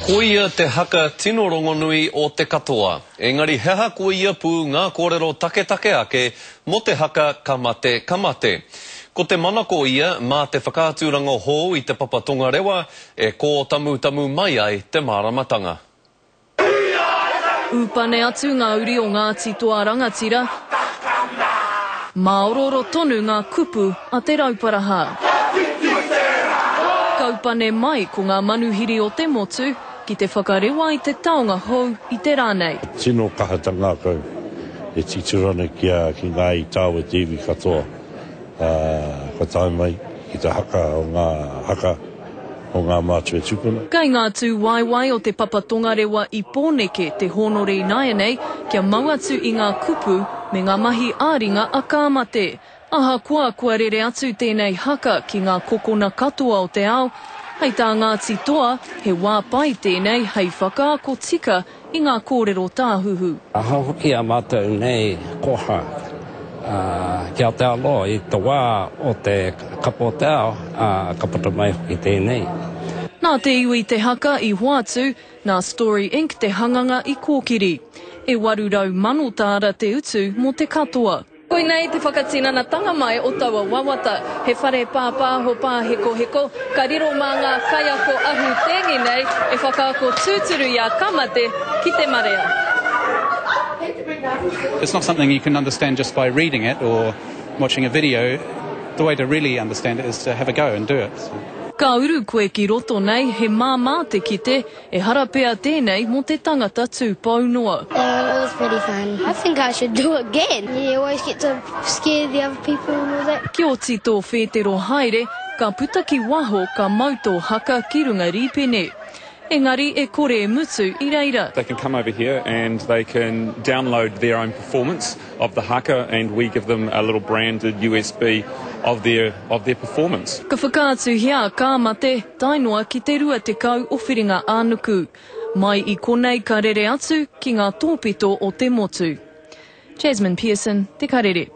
Koia te haka tino rongonui o te katoa. Engari he aha koia pū ngā kōrero taketake ake mō te haka ka mate, ka mate? Ko te manako ia mā te whakaaturanga hou i Te Papa Tongarewa e kōtamutamu mai ai te māramatanga. Ūpane atu ngā uri o Ngāti Toa Rangatira. Māorooro tonu ngā kupu a Te Rauparaha. Kaupane mai ko ngā manuhiri o te motu ki te whakarewa i te taonga hou i te rā nei. Tino kaha ta ngakau e titiro ana ki a ki nga i tawe te iwi katoa kua tae mai ki te haka o nga haka o ngā mātua tupuna. Kei ngā tūwaewae o Te Papa Tongarewa i Pōneke te hōnore ināianei kia mau atu i ngā kupu me ngā mahi ā-ringa a Ka Mate. Ahakoa kua rere atu tēnei haka ki ngā kokona katoa o te ao, hei tā Ngāti Toa, he wā pai tēnei hei whakaako tika i ngā kōrero tāhuhu. Aha hoki a mātou nei koha ki Aotearoa i te wā o te Kapa o te Ao, ā, ka puta mai hoki tēnei. Nā te iwi te haka i hoatu, nā Story Inc te hanganga i kōkiri. E 800,000 tāra te utu mō te katoa. Koinei te whakatinanatanga mai o taua wawata, he whare pāpāho pāhekoheko, ka riro mā ngā kaiako ahu tēngi nei e whakaako tūturu i a Ka Mate ki te marea. It's not something you can understand just by reading it or watching a video, the way to really understand it is to have a go and do it. Ka uru koe ki roto nei, he māmā te kite, Ehara pea tēnei mō te tangata tūpou noa. It was pretty fun. I think I should do it again. You always get to scare the other people and all that. Kia oti tō whētero haere, ka puta ki waho ka mau tō haka ki runga rīpene. Engari e kore e mutu i reira. They can come over here and they can download their own performance of the haka and we give them a little branded USB of their, of their performance. Ka whakaatuhia a Ka Mate tae noa ki te 20 o Whiringa-ā-nuku. Mai i konei ka rere atu ki ngā tōpito o te motu. Jasmine Pearson, Te Karere.